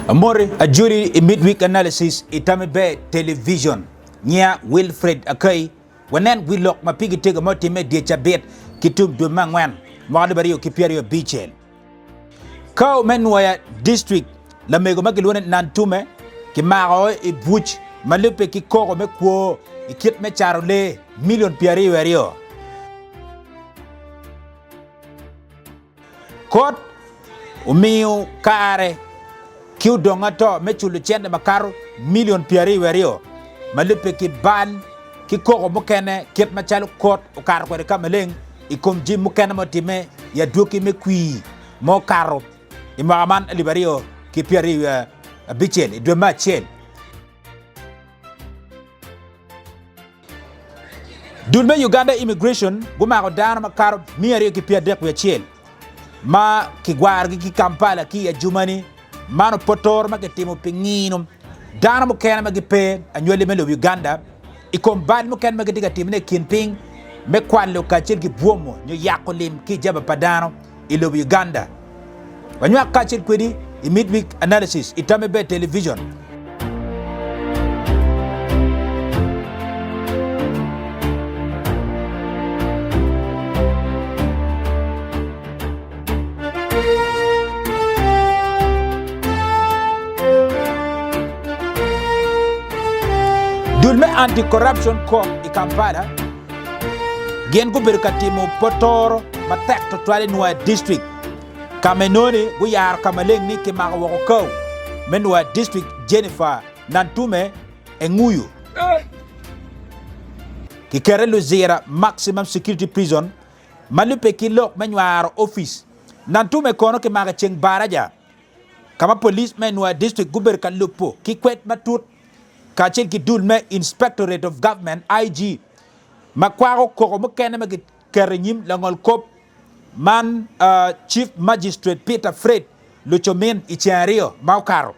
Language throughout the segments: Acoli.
Amoti ajoli i Midweek Analysis i Tami Ber Television. Nyinga Wilfred Akai. Wanen wi lok ma pigi tego ma otimme i dye cabit ki tum dwe me angwen mwaka 2025. Kao me Nwoya District, Lamego ma gilwongo ni Nantume kimako i buc ma lubbe ki koko me kwo i kit me caro lee milion 22. Kot omiyo kare ki odong ato me culo cente makato milion 22 ma lubbe ki bal ki koko mukene kit macalo kot okato kwede ka maleng i kom jami mukene ma otimme i adwogi me kwir ma okato i mwaka man 2025 i dwe me acel. Dul me Uganda Immigration gumako dano makato 231 ma kigwarogi ki Kampala ki i Adjumani. Man opotoro ma kitimo pi ngino dano mukene ma gipe anywali me lobo Uganda i kom bal mukene ma gitye ka timone i kin piny me kwalo kacel ki bwomo nyo yako lim ki i jaba pa dano i lobo Uganda. Wanywak kacel kwedi i Midweek Analysis i Tame Ber Television. Dul me Anti-Corruption Court i Kampala gin gubedo ka timo potoro matek tutwal i Nwoya District ka ma inongo guyaro ka maleng ni kimako woko kaw me Nwoya District Jennifer Nantume Enguyu. Kikete Luzira Maximum Security Prison Ma lubbe ki lok me nywaro opic, Nantume kono kimako i ceng baraja ka ma police me Nwoya District gubedo ka lubo ki kwed matut kacel ki dul me Inspectorate of Government, IG, ma kwako koko mukene ma kiketo i nyim langol kop man Chief Magistrate Peter Fred Lucomin i ceng aryo ma okato.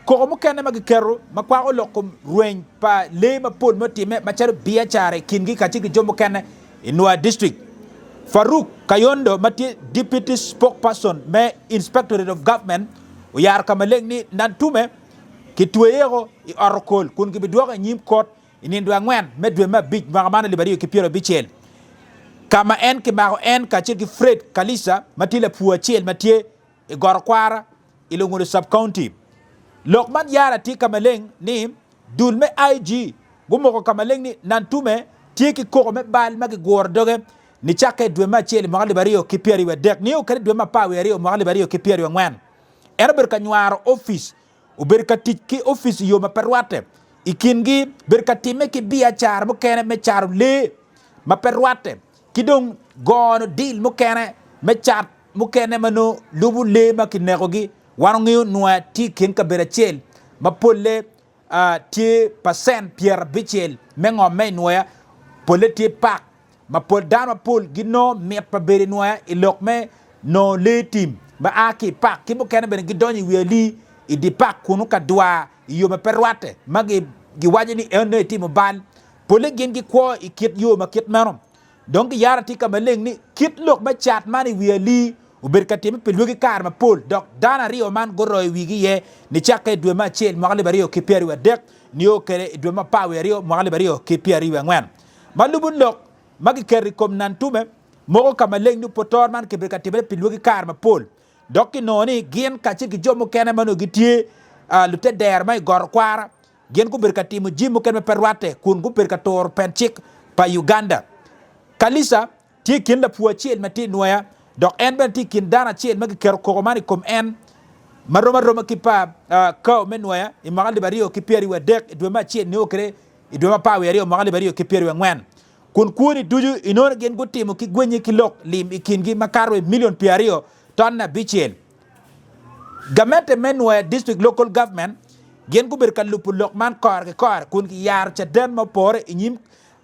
Koko mukene ma kiketo ma kwako lok kom rweny pa lee mapol ma otimme macalo biacara i kingi kacel ki jo mukene i Nwoya District. Farouk Kayondo ma tye Deputy Spokesperson me Inspectorate of Government oyaro ka maleng ni Nantume kitweyeko i ot okol kun kibidwoko i nyim kot i nindo angwen me dwe me abic mwaka man 2060 ka ma en kimako en kacel ki Fred Kalisa ma tye lapur acel ma tye i Goro Kwara i Lungulu Sub-County. Lok man yara tye ka maleng ni dul me IG gumoko ka maleng ni Nantume tye ki koko me bal ma giguro doge nicakke i dwe me acel i mwaka 2023 nio kede dwe me 12 mwaka 2024. En obedo ka nywaro opic, obedo ka tic ki opic i yo ma pe rwatte i kingi, bedo ka timme ki biacara mukene me caro lee ma pe rwatte ki dong gono dil mukene me cat mukene ma nongo lubo lee ma kinekogi. Wan wangeyo nwoya tye i kin kabedo acel ma polle tye pacent 50 me ngom me i nwoya polle tye pak ma pol dano mapol ginongo mit pa bedo i nwoya i lok me nongo lee tim ma a ki i pak ki mukene bene gidonyo i wi alii i dye pak kunu ka dwar i yo ma pe rwatte ma giwaco ni en nongo etimo bal. Polle gin gikwo i kit yo ma kit meno. Dong giyaro atir ka maleng ni kit lok me cat man i wi alii obedo ka timme pi lwegi kare mapol dok dano aryo man guroyo wigi iye nicakke i dwe me acel mwaka 2023 nio kwede i dwe me 12 mwaka 2024. Ma lubo lok ma giketo i kom Nantume moko ka maleng ni potor man kibedo ka timone pi lwegi kare mapol dok kinongo ni gin kacel ki jo mukene ma onongo gitye lutedero ma i goto kwara Gin gubedo ka timo jami mukene ma pe rwatte kun gubedo ka turo pen cik pa Uganda. Kalisa tye i kin lapur acel ma tye i Nwoya dok en bene tye i kin dano acel ma kiketo koko man i kom en ma rom aroma ki pa Kao me Nwoya i mwaka 2023 i dwe me acel nio kwede i dwe me 12 mwaka 2024 kun kwoni ducu inongo ni gin gutimo ki gwenye ki lok lim i kingi makato i milion pyeraryo tonne abicel. Gamente me Nwoya District Local Government gin gubedo ka lubo lok man kore ki kore kun giyaro caden ma opore i nyim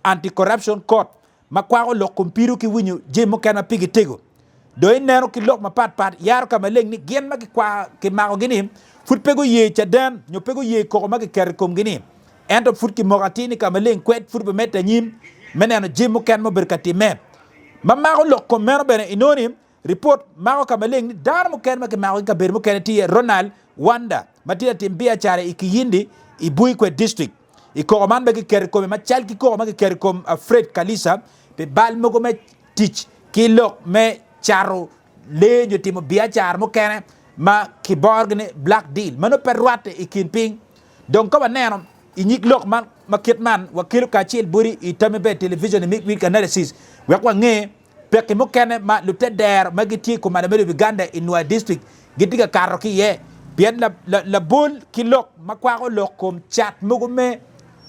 Anti-Corruption Court ma kwako lok kom pido ki winyo jami mukene ma pigi tego. Dong ineno ki lok mapat pat yaro ka maleng ni gin ma kimakogi ni pud pe guye caden nyo pe guye koko ma kiketo i komgi ni ento pud kimoko atir ni ka maleng kwed pud obimedde anyim me neno jami mukene ma obedo ka timme. Ma mako lok kom meno bene inongo ni Ripot mako ka maleng ni dano mukene ma kimako ki kabedo mukene tye iye Ronald. Wanda ma tye latim biacara i Kiyindi i Buikwe District. I koko man bene kiketo i kome macal ki koko ma kiketo i kom Fred Kalisa pi bal mogo me tic ki lok me cato lee nyo timo biacara mukene ma kiborogi ni black deal ma nongo pe rwatte i kin piny. Dong ka waneno i nyig lok man ma kit man, wakelo kacel boti i Tammy Bed Television i Midweek Analysis wek wange pekki mukene ma lutedero ma gitye i kumalo me lobo Uganda i Nwoya District gitye ka kato ki iye pien labol ki lok ma kwako lok kom cat mogo me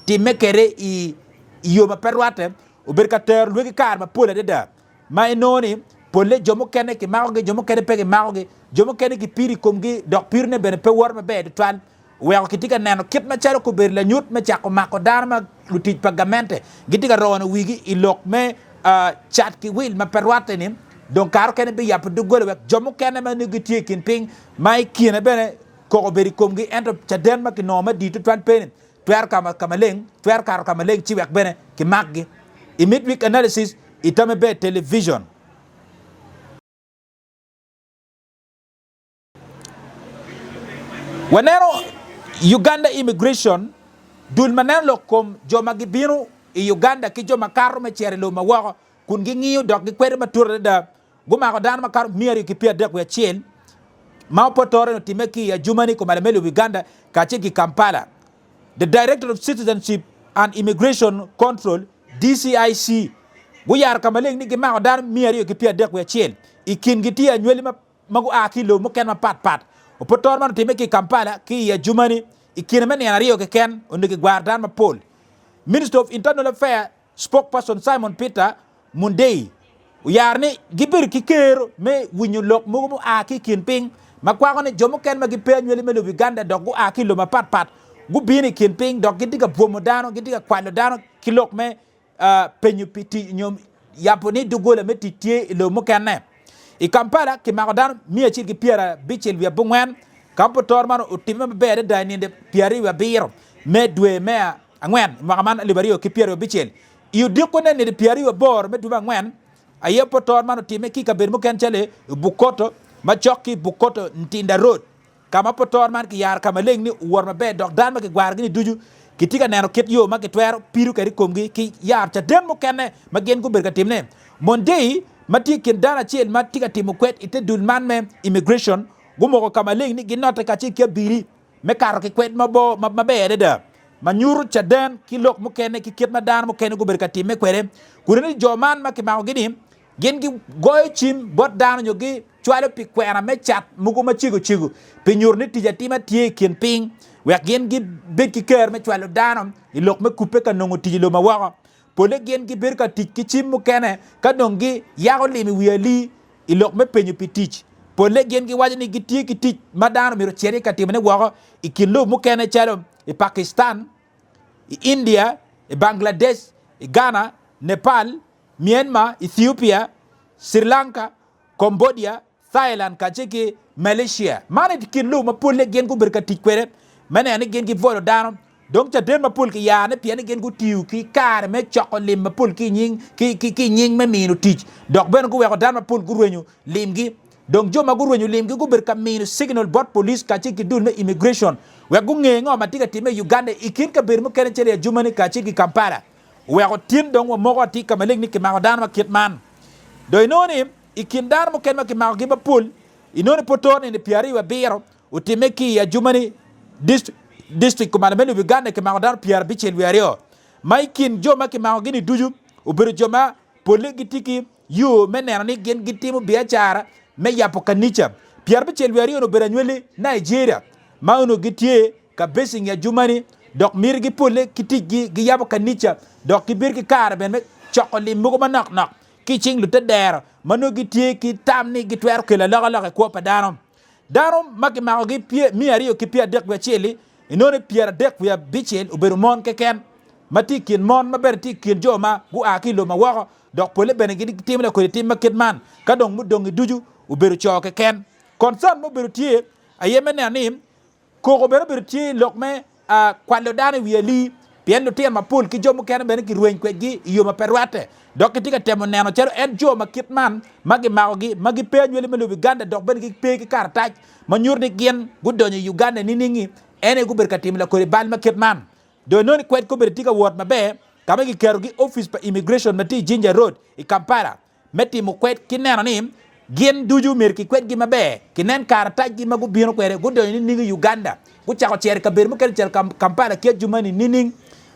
timme kwede i yo ma pe rwatte obedo ka tero lwegi kare mapol adada ma inongo ni polle jo mukene kimakogi, jo mukene pe kimakogi, jo mukene kipiro i komgi dok pirone bene pe woto maber tutwal. Oweko kitye ka neno kit macalo kobedo lanyut me cako mako dano ma lutic pa gamente gitye ka rono wigi i lok me cat ki wil ma pe rwatte-ni. Dong kare okene biyabo doggola wek jo mukene ma nongo gitye i kin piny ma i kine bene koko obedo i komgi ento caden ma kinongo madit tutwal pe-ni twero ka maleng twero kato ka maleng ci wek bene kimakgi. I Midweek Analysis i Tame Ber Television. Waneno Uganda Immigration, dul ma neno lok kom jo ma gibino i Uganda ki jo ma kato me cito i lobo ma woko kun gingiyo dok gikwedo matut adada, gumako dano makato 231 ma opotore otimme ki i Adjumani kumalo me lobo Uganda kacel ki Kampala. The Directorate of Citizenship and Immigration Control, DCIC, guyaro ka maleng ni gimako dano 231 i kingi tye anywali ma ma gua ki i lobo mukene mapat pat. Opotoro man otimme ki i Kampala ki i Adjumani i kine me nino aryo keken onongo kigwaro dano mapol. Minister of Internal Affairs Spokesperson Simon Peter Mundeyi oyaro ni gibedo ki kero me winyo lok mogo mua ki i kin piny ma kwako ni jo mukene ma gipe anywali me lobo Uganda dok gua ki i lobo mapat pat gubino i kin piny dok gitye ka bwomo dano, gitye ka kwalo dano ki lok me penyo pi tic nyo yabo ni doggola me tic tye i lobo mukene. I Kampala, kimako dano 194 ka ma potoro man otimme maber adada i nino 27 me dwe me angwen i mwaka man 2026. I odiko-ne nino 28 me dwe me angwen aye potoro man otimme ki i kabedo mukene calo i Bukoto macok ki Bukoto Ntinda Road. Ka ma potor man kiyaro ka maleng ni owot maber dok dano ma kigwarogi-ni ducu gitye ka neno kit yo ma kitwero pido kwede i komgi ki yaro caden mukene ma gin gubedo ka timone. Monday, ma tye i kin dano acel ma tye ka timo kwed i te dul man me immigration, gumoko ka maleng ni ginotte kacel ki abili me kato ki kwed maber adada ma nyuto caden ki lok mukene ki kit ma dano mukene gubedo ka timme kwede. Kun ni jo man ma kimakogi-ni Gin gigoyo cim bot dano nyo gicwalo pi kwena me cat mogo macego cego pi nyuto ni tic atima tye i kin piny wek gin gibed ki ker me cwalo dano i lok me kubbe ka nongo tic i lobo ma woko. Polle gin gibedo ka tic ki cim mukene ka dong giyako lim i wi alii i lok me penyo pi tic. Polle gin giwaco ni gitye ki tic ma dano myero ocit iye ka timone woko i kin lobo mukene calo i Pakistan, i India, i Bangladesh, i Ghana, Nepal, Myanmar, Ethiopia, Sri Lanka, Cambodia, Thailand kacel ki Malaysia. Man i kin lobo ma polle gin gubedo ka tic kwede me neno ni gin gibwolo dano. Dong caden mapol kiyarone pien ni gin gutiyo ki kare me coko lim mapol ki i nying me mino tic dok bene guweko dano mapol gurwenyo limgi. Dong jo ma gurwenyo limgi gubedo ka mino signal bot police kacel ki dul me immigration wek gunge ngo ma tye ka timme i Uganda i kin kabedo mukene calo i Adjumani kacel ki Kampala. Oweko tin dong wamoko atir ka maleng ni kimako dano ma kit man. Dong inongo ni i kin dano mukene ma kimakogi mapol, inongo ni poto nino 27 otimme ki i Adjumani District kumalo me lobo Uganda kimako dano 52 ma i kin jo ma kimakogi-ni ducu obedo jo ma polle gitye ki yo me neno ni gin gitimo biacara me yabo kanica. 52 onongo obedo anywali Nigeria ma onongo gitye ka Basing i Adjumani dok mitigi polle ki ticgi giyabo kanica dok gibedo ki kare bene me coko lim mogo manok nok ki i cing lutedero ma nongo gitye ki tam ni gitwero kelo alokaloka i kwo pa dano. Dano ma kimakogi miya aryo ki pyeradek wiye acel-li inongo ni pyeradek wiye abicel obedo mon keken ma tye i kin mon ma bene tye i kin jo ma gua ki i lobo ma woko dok polle bene gitimo lakodi tim ma kit man ka dong mudongi ducu obedo co keken. Concern ma obedo tye aye me neno ni Koko bene obedo tye i lok me kwalo dano i wi alii. Pien lutino mapol ki jo mukene bene kirweny kwedgi i yo ma pe rwatte, dok kitye ka temo neno calo en jo ma kit man ma gimakogi ma gipe anywali me lobo Uganda dok bene gipe ki karatac ma nyuto ni gin gudonyo i Uganda nining-ngi, en aye gubedo ka timo lakodi bal ma kit man. Dong inongo ni kwed kobedo tye ka wot maber ka ma giketogi opic pa immigration ma tye i Jinja Road i Kampala. me timo kwed ki neno ni gin ducu myero kikwedgi maber, kinen karatacgi ma gubino kwede, gudonyo nining i Uganda, gucako cito i kabedo mukene calo Kampala ki Adjumani nining?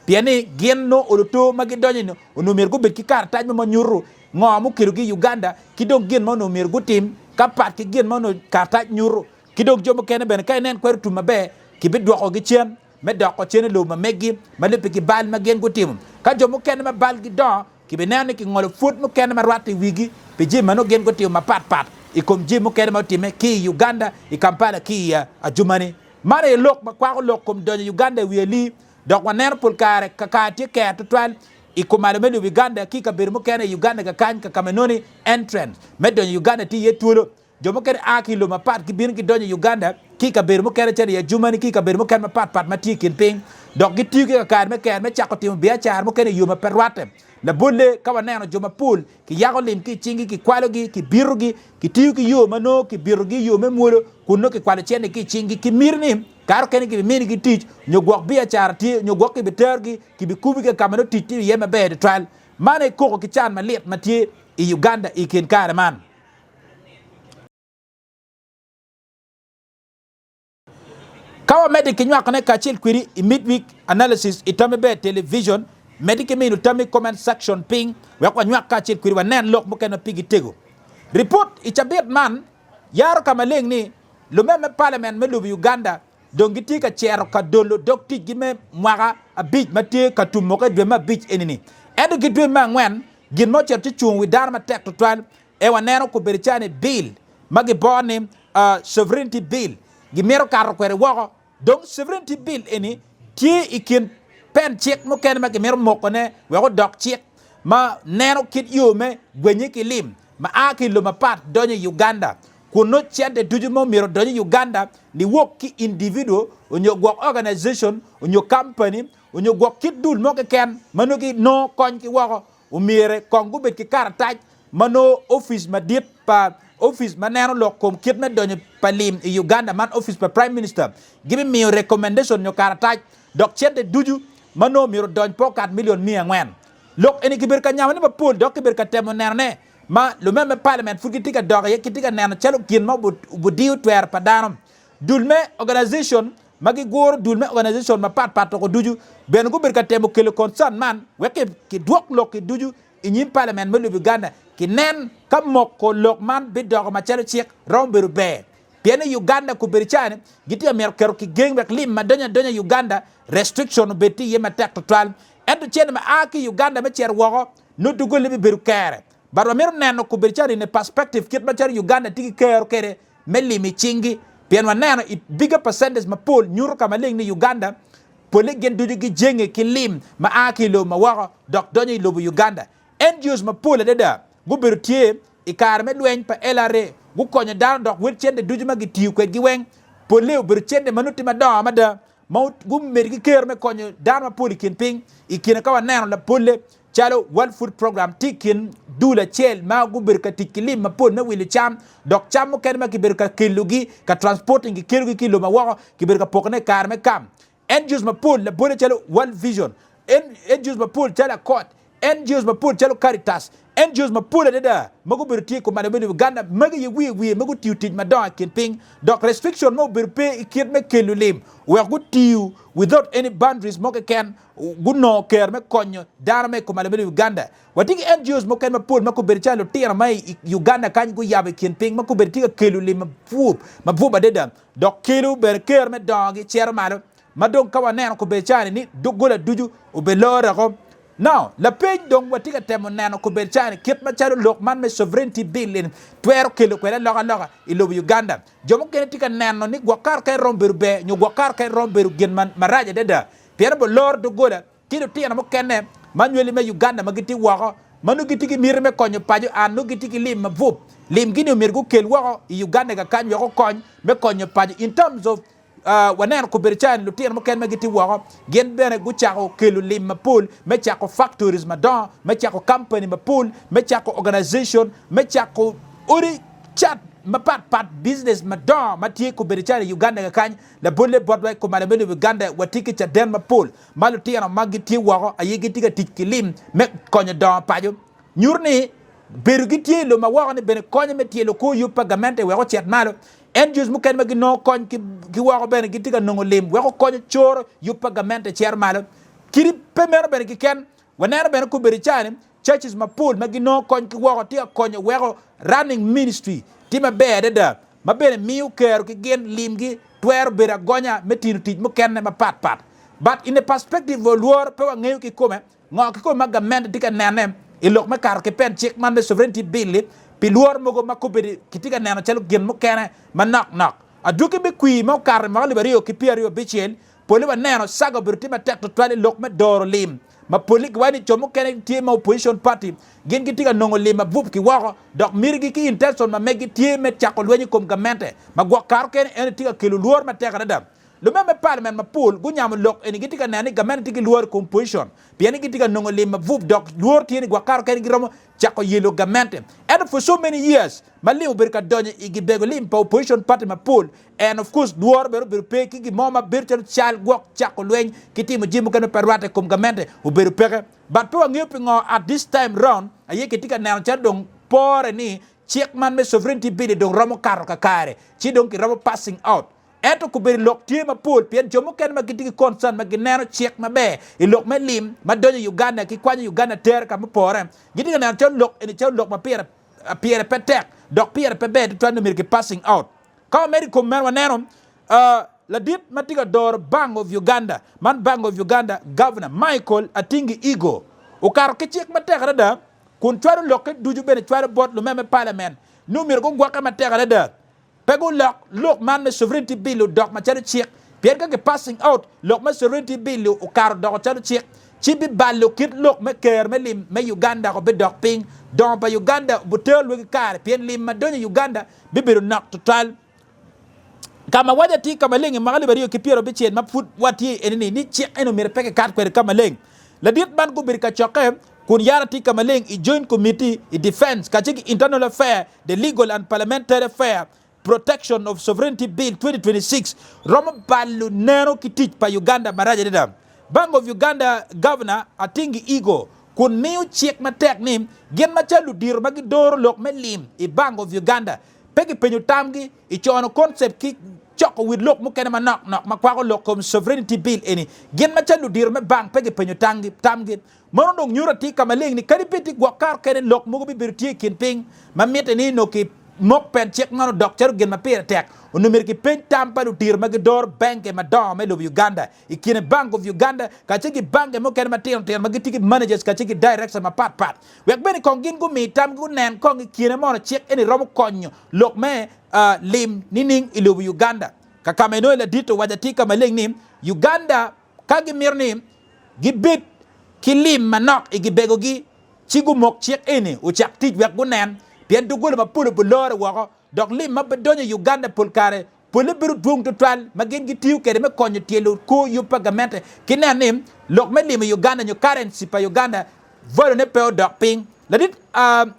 Pien ni gin nongo oluto ma gidonyo-ni onongo myero gubed ki karatac mo ma nyuto ngo mukelogi i Uganda ki dong gin ma onongo myero gutim ka pat ki gin ma onongo karatac nyuto. Ki dong jo mukene bene ka inen kwed otum maber, kibidwokogi cen me doko cen i lobo ma meggi ma lubbe ki bal ma gin gutimo. Ka jo mukene ma balgi dongo, Kibineno ni kingolo pwod mukene ma rwatte i wigi pi jami ma nongo gin gutimo mapat pat i kom jami mukene ma otimme ki i Uganda, i Kampala ki i Adjumani. Man aye lok ma kwako lok kom donyo i Uganda i wi alii dok waneno pol kare kakare tye ker tutwal i kumalo me lobo Uganda ki i kabedo mukene i Uganda kakany ka kama inongo ni entrance me donyo i Uganda tye iye twolo. Jo mukene a ki i lobo mapat gibino gidonyo i Uganda ki i kabedo mukene calo i Adjumani ki i kabedo mukene mapat pat ma tye i kin piny dok gitiyo ki kakare me ker me cako timo biacara mukene i yo ma pe rwatte. Labolle, ka waneno jo mapol kiyako lim ki i cinggi, kikwalogi, kibitogi, kitiyo ki yo ma nongo kibitogi i yo me mwolo kun nongo kikwalo cente ki i cinggi ki miti ni kare okene kibiminigi tic nyo gwok biacara tye nyo gwok kibiterogi kibikubogi ka ma nongo tic tye iye maber tutwal. Man aye koko ki can malit ma tye i Uganda i kin kare man. Ka wamedde ki nywakone kacel kwedi i Midweek Analysis i Tammi Ber Television, medde ki mino tammi i comment section piny wek wanywak kacel kwedi wanen lok mukene ma pigi tego. Ripot i cabit man yaro ka maleng ni lumem me Parliament me lobo Uganda dong gitye ka cito ka dolo dog ticgi me mwaka abic ma tye ka tum woko i dwe me abic eni-ni. Ento ki dwe me angwen, gin ma ocito ci cungo wi dano matek tutwal E Waneno kobedo calo ni bil ma giboro ni Sovereignty Bill gimito kato kwede woko. Dong Sovereignty Bill eni tye i kin pen cik mukene ma gimito mokone wek odok cik ma neno kit yo me gwenye ki lim ma a ki i lobo mapat donyo i Uganda kun nongo cente ducu ma omyero odony i Uganda niwok ki individual onyo gwok organization onyo company onyo gwok kit dul mo keken ma nongo ginongo kony ki woko Omyere kong gubed ki karatac ma nongo opic madit pa opic ma neno lok kom kit me donyo pa lim i Uganda man opic pa Prime Minister gibimiyo recommendation nyo karatac dok cente ducu ma nongo myero odony pe okat million 400. Lok eni kibedo ka nyamo ne mapol dok kibedo ka temo neno ne ma lumem me parliament pud gitye ka dok iye kitye ka neno calo gin ma obudiyo twero pa dano. Dul me organization ma giguro dul me organization mapat pat toko ducu bene gubedo ka temo kelo concern man wek kidwok lok-ki ducu i nyim parliament me lobo Uganda kinen ka moko lok man bidoko macalo cik romo bedo ber pien ni Uganda kobedo cani gitye ka mito keto kigeng wek lim ma donyo adonya i Uganda restriction obed tye iye matek tutwal ento cene ma a ki i Uganda me cito woko nongo dogole bibedo kere but wamito neno kobedo cani in a perspective kit macalo Uganda tye ki kero kwede me lim i cinggi pien waneno i bigger percentage mapol nyuto ka maleng ni Uganda pole gin ducu gijenge ki lim ma a ki i lobo ma woko dok donyo i lobo Uganda. NGOs mapol adada gubedo tye i kare me lweny pa LRA gukonyo dano dok wel cente ducu ma gitiyo kwedgi weng pole obedo cente ma nongo tye madongo mada ma gumedo ki kero me konyo dano mapol i kin piny. I kine ka waneno lapolle calo World Food Program tye i kin dul acel ma gubedo ka tic ki lim mapol me wilo cam dok cam mukene ma kibedo ka kelogi ka transporting kikelogi ki i lobo ma woko kibedo ka pokone i kare me kam. NGOs mapol labolle calo World Vision, NGOs mapol calo Accord, NGOs mapol calo Caritas, NGOs mapol adada ma gubedo tye i kom malo me Uganda magi aye wiye wiye ma gutiyo tic madongo i kin piny dok restriction mo obedo pe i kit me kelo lim wek gutiyo without any boundaries mo keken gunongo ker me konyo dano ma i kom malo me Uganda. Watye ki NGOs mukene mapol ma gubedo calo lutino ma i Uganda kany guyabo i kin piny ma gubedo tye ka kelo lim mabwub mabwub adada dok kelo bene ker me dongogi cito malo Ma dong ka waneno kobedi cani ni doggola ducu obelore oko. Now, lapeny dong watye ka temo neno kobedi cani kit macalo lok man me Sovereignty Bill eni twero kelo kwede alokaloka i lobo Uganda. Jo mukene tye ka neno ni gwok kare kene romo bedo ber nyo gwok kare kene romo bedo gin marac adada pien oboloro doggola ki lutino mukene ma nywali me Uganda ma gitye woko ma nongo gitye ki miti me konyo paco an nongo gitye ki lim mabup. Limgi ni omyero gukel woko i Uganda kakany wek okony me konyo paco in terms of. Waneno kobedo calo ni lutino mukene ma gitye woko gin bene gucako kelo lim mapol me cako factories madongo, me cako company mapol, me cako organization, me cako odi cat mapat pat, business madongo ma tye kobedo calo i Uganda kakany. Labolle botwa i kumalo me lobo Uganda watye ki caden mapol ma lutino ma gitye woko aye gitye ka tic ki lim me konyo dongo paco. Nyuto ni bedo gitye i lobo ma woko ni bene konyo me tyelo kor yub pa gamente wek ocit malo. NGOs mukene ma ginongo kony ki woko bene gitye ka nongo lim wek okonyo coro yub pa gamente cito malo. Kadi pe meno bene keken, waneno bene kobedo i caa-ni churches mapol ma ginongo kony ki woko tye ka konyo weko running ministry tye maber adada ma bene miyo kero ki gin limgi twero bedo agonya me tino tic mukene mapat pat. But in a perspective of lworo pe wangeyo kikome Ngo kikome ma gamente tye ka nene i lok me kato ki pen cik man me Sovereignty Bill-li pi lworo mogo ma kombeddi kitye ka neno calo gin mukene manok nok? Adwogi me kwir ma okato i mwaka alip aryo ki pyeraryo abicel polle waneno saga obedo tye matek tutwal i lok me doro lim ma polle giwaco ni jo mukene tye ma opposition party gin gitye ka nongo lim mabup ki woko dok mitigi ki intention ma megi tye me cako lweny i kom gamente ma gwok karo kene eno tye ka kelo lworo matek adada. Lumemba me palamen mapol gunyamo lok eni gitye ka neno ni gamente tye ki lworo i kom opposition pien ni gitye ka nongo lim mabup dok lworo tye ni gwok kare kene giromo cako yelo gamente. Ento for so many years ma lim obedo ka donyo i gibego lim pa opposition party mapol and of course lworo bene obedo pe ki gin mo ma bedo calo cal gwok cako lweny ki timo jami mukene ma pe rwatte i kom gamente obedo peke. But pe wangeyo pingo at this time round aye kitye ka neno calo dong pore ni cik man me sovereignty bill dong romo kato kakare ci dong kiromo passing out. Ento kobedo lok tye mapol pien jo mukene ma gitye ki concern ma gineno cik maber i lok me lim ma donyo i Uganda ki kwanyo Uganda tero ka mupore gitye ka neno calo lok eni calo lok ma pire pire pe tek dok pire pe ber tutwal ni myero ki passing out. Ka wamedo i kom meno waneno ladit ma tye ka doro Bank of Uganda man Bank of Uganda Governor Michael Atingi Igo okato ki cik matek adada kun cwalo lokke ducu bene cwalo bot lumeme me parliament ni myero gugwokke matek adada Pe gulok lok man me Sovereignty Bill odok macalo cik, pien ka ki passing out lok me Sovereignty Bill okato doko calo cik, ci bibalo kit lok me ker me lim me Uganda ko bidok piny. Dongo pa Uganda obutero lwegi kare pien lim ma donyo i Uganda bibedo nok tutwal. Ka ma waco atir ka maleng i mwaka 2060 ma pud watye i eni-ni, ni cik eni omyero pe kikat kwede ka maleng. Ladit man gubedo i kacokke kun yaro atir ka maleng i Joint Committee i Defence kacel ki Internal Affair The Legal and Parliamentary Affair, Protection of Sovereignty Bill 2026 romo balo neno ki tic pa Uganda marac adada. Bank of Uganda Governor Atingi Igo kun miyo cik matek ni gin macalo ludito ma gidoro lok me lim i Bank of Uganda pe gipenyo tamgi i cono concept ki coko wit lok mukene manok nok ma kwako lok kom Sovereignty Bill eni. Gin macalo ludito me bank pe gipenyo tamgi. Meno dong nyuto atir ka maleng ni kadi bed ni gwok kare kene lok mogo bibedo tye i kin piny ma mitte ni onongo kimok pen cik man odok calo gin ma pire tek, onongo myero kipeny tam pa ludito ma gidoro benke madongo me lobo Uganda, i kine Bank of Uganda kacel ki banke mukene matino tino ma gitye ki managers kacel ki directors mapat pat wek bene kong gin gumi tamgi gunen kong i kine mono cik eni romo konyo lok me lim nining i lobo Uganda. Kakama inongo ladit owaco atir ka maleng ni Uganda ka gimito ni gibed ki lim manok i gibegogi, ci gumok cik eni ocak tic wek gunen, pien doggola mapol obilore woko, dok lim ma donyo i Uganda pol kare polle bedo dwong tutwal ma gin gitiyo kwede me konyo tyelo kor yub pa gamente ki neno ni lok me lim i Uganda nyo currency pa Uganda value ne pe odok piny. Ladit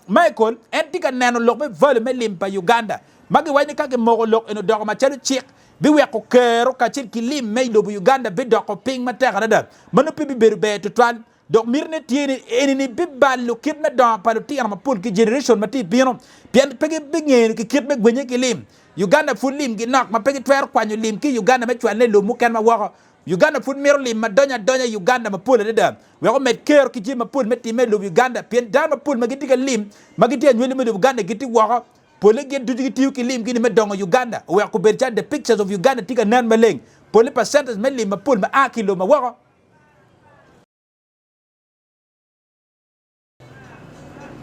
Michael en tye ka neno lok me value me lim pa Uganda ma giwaco ni ka gimoko lok eni odoko macalo cik biweko kero kacel ki lim me i lobo Uganda bidoko piny matek adada ma nongo pe bibedo ber tutwal. Dok mitine tye ni eni-ni bibalo kit me dongo pa lutino mapol ki generation ma tye bino pien pe gibingeyo ki kit me gwenye ki lim. Uganda pud limgi nok ma pe gitwero kwanyo lim ki i Uganda me cwalone i lobo mukene ma woko. Uganda pud mito lim ma donyo adonya i Uganda mapol adada wek omed kero ki jami mapol me timme i lobo Uganda pien dano mapol ma gitye ka lim ma gitye anywali me lobo Uganda gitye woko. Polle gin ducu gitiyo ki limgi ni me dongo Uganda oweko obedo calo the pictures of Uganda tye ka nen maleng. Polle percentage me lim mapol ma a ki i lobo ma woko.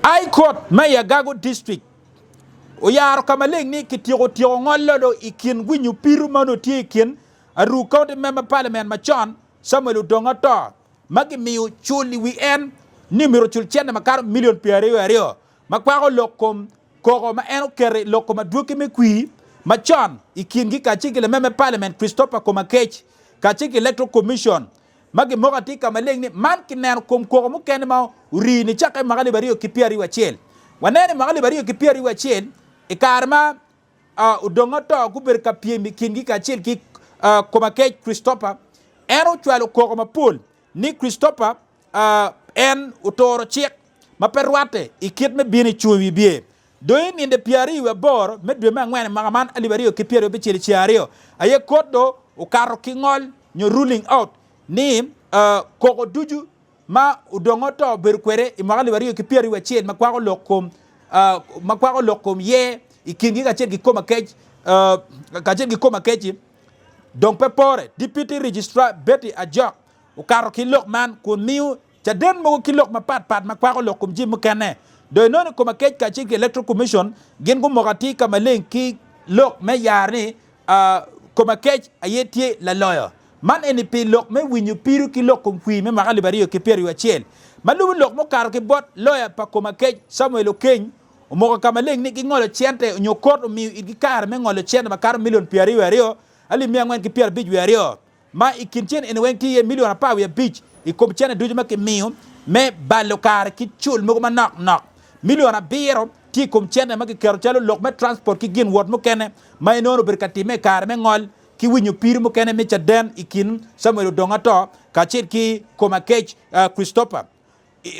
High Court ma i Agago District oyaro ka maleng ni kityeko tyeko ngolo do i kin winyo piru ma onongo tye i kin Aruu County Member Parliament macon Samuel Odong Ato ma gimiyo cul i wi en ni myero ocul cente makato milion 22 ma kwako lok kom koko ma en oketo i lok kom adwogi me kwir. macon i kingi kacel ki lamem me Parliament Christopher Komakech kacel ki Electoral Commission ma gimoko atir ka maleng ni man kineno kom koko mukene ma orii nicakke i mwaka 2021. Waneno i mwaka 2021 i kare ma Odonga Oto gubedo ka pyem i kingi kacel ki Komakech Christopher, en ocwalo koko mapol ni Christopher en oturo cik ma pe rwatte i kit me bino i cung i wibye. Dong i ninde 28 me dwe me angwen i mwaka man 2026 i ceng aryo aye kot do okato ki ngol nyo ruling out ni koko ducu ma Odongo Oto obedo kwede i mwaka 2021 ma kwako lok kom ma kwako lok kom yer i kingi kacel ki Komakec kacel ki Komakec-ci dong pe pore. Deputy Registrar Betty Ajok okato ki lok man kun miyo Caden mogo ki lok mapat pat ma kwako lok kom jami mukene. Dong inongo ni Komakec kacel ki Electoral Commission gin gumoko atir ka maleng ki lok me yaro ni Komakec aye tye laloyo. Man eni pi lok me winyo pido ki lok kom kwir me mwaka 2021. Ma lubo lok mukato ki bot loya pa Komakec Samuel Okeny omoko ka maleng ni gingolo cente onyo kot omiyo itgi kare me ngolo cente makato milion 22 452. ma i kin cen eni weng tye iye milion 15 i kom cente ducu ma kimiyo me balo kare ki cul mogo manok nok. Milion abiro tye i kom cente ma kiketo calo lok me transport ki gin wot mukene ma inongo obedo ka timme i kare me ngol ki winyo pido mukene me caden i kin Samuel Odonga Too kacel ki Komakech Christopher.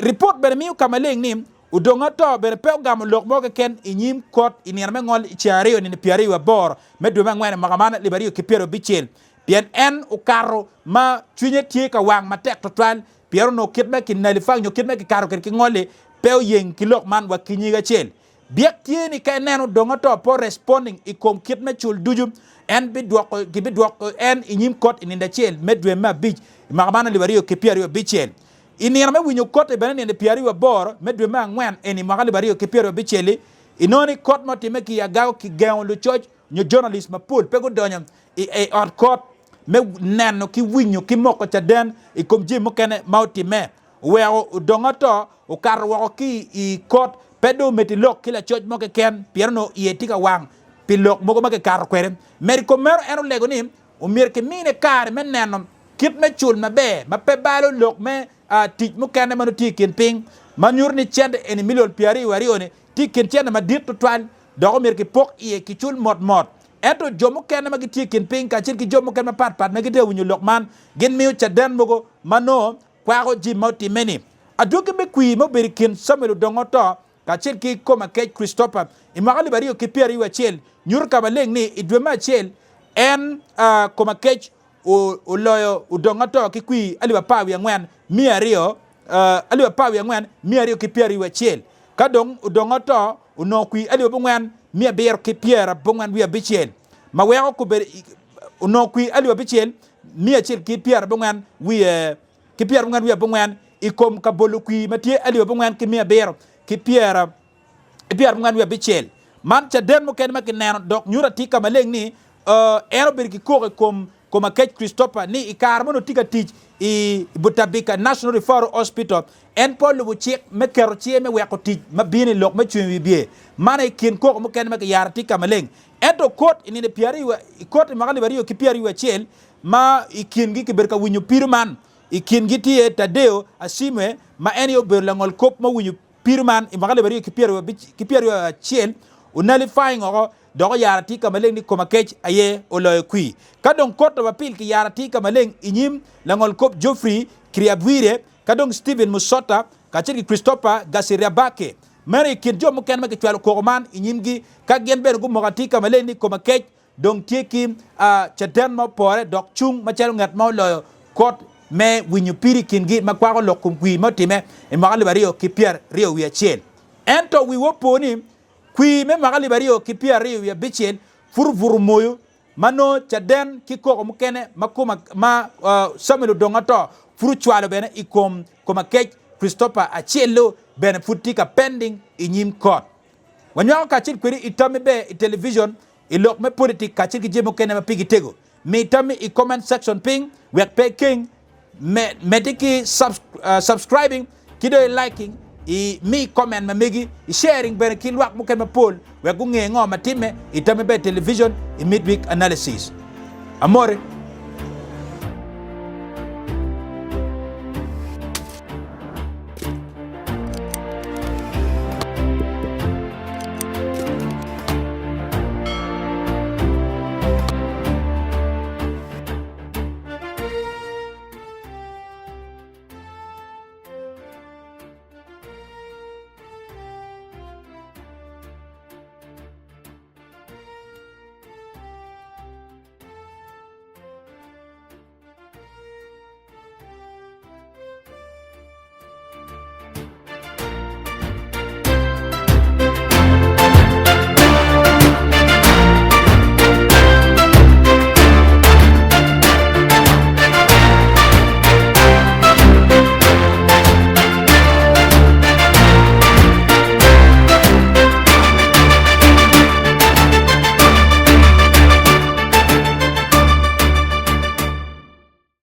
Ripot bene miyo ka maleng ni Odonga Otto bene pe ogamo lok mo keken i nyim kot i nino me ngol i ceng aryo nino 28 me dwe me angwen i mwaka man 2026 pien en okato ma cwinye tye ka wang matek twatwal pien onongo kit me kinalifang nyo kit me kikato kwede ki ngol-li pe oyeng ki lok man wa ki nyig acel. Byek tye ni ka ineno Odonga Otto pe oresponding i kom kit me cul ducu, en bidwoko gibidwoko en i nyim kot i nindo acel me dwe me abic i mwaka man 2026. I nino me winyo kot-ti bene nino 28 me dwe me angwen eni mwaka 2026-li, inongo ni kot ma otimme ki i Agago kigengo lucoc nyo journalist mapol pe gudonyo i ot kot me neno ki winyo ki moko caden i kom jami mukene ma otimme. Oweko odongo ato okato woko ki i kot pe dong omedde lok ki lacoc mo keken pien onongo iye tye ka wang pi lok mogo ma kikato kwede. Medo i kom meno en olego ni omyero kimine kare me neno kit me cul maber ma pe balo lok me tic mukene ma nongo tye i kin piny, ma nyuto ni cente eni milion pyeraryo aryo-ni tye i kin cente madit tutwal dok omyero kipok iye kicul motmot. Ento jo mukene ma gitye i kin piny kacel ki jo mukene mapatpat ma gitye ka winyo lok man gin miyo caden mogo ma nongo kwako jami ma otimme-ni. Adwogi me kwir ma obedo i kin Samuel Odongo Oto kacel ki Komakec Christopher i mwaka 2021 nyuto ka maleng ni i dwe me acel en Komakec oloyo Odongo Oto ki kwir 14,200 14,221 ka dong Odongo Oto onongo kwir 9,785 ma weko kobedo onongo kwir 6,194 i kom ka bolo kwir ma tye 9,796. Man caden mukene ma kineno dok nyuto atir ka maleng ni en obedo ki koko i kom Komakech Christopher ni i kare ma onongo tye ka tic i Butabika National Referral Hospital, en pe olubo cik me keto cinge me weko tic ma bino i lok me cwinyo wibye. Man aye kin koko mukene ma kiyaro atir ka maleng. Ento kot i nino pyeraryo kot i mwaka 2021 ma i kingi kibedo ka winyo pido man I kingi tye Tadeo Asiimwe ma en aye obedo langol kop ma owinyo pido man i mwaka 2021, onalifying oko dok oyaro atir ka maleng ni Komakech aye oloyo kwir. Ka dong Court of Appeal kiyaro atir ka maleng i nyim langol kop Geoffrey Kiryabwire ka dong Stephen Musota kacel ki Christopher Gasiriabake. Meno i kin jo mukene ma kicwalo koko man i nyimgi ka gin bene gumoko atir ka maleng ni Komakech dong tye ki caden ma opore dok cung macalo ngat ma oloyo kot me winyo pido i kingi ma kwako lok kom kwir ma otimme i mwaka 2021. Ento wiwa opo ni kwir me mwaka 2026 pud obuto moyo ma nongo caden ki koko mukene ma koma ma Samuel Odonga Oto pud ocwalo bene i kom Komakec Christopher Acello bene pud tye ka pending i nyim kot. Wanywako kacel kwedi i tammi ber i television, i lok me politik kacel ki jami mukene ma pigi tego. Mi tammi i comment section piny wek pe ikeng. Medde ki subscribing ki dong i liking. I mi comment ma megi, i sharing bene ki lwak mukene mapol wek gunge ngo ma timme i Tammi Ber Television i Midweek Analysis. Amore.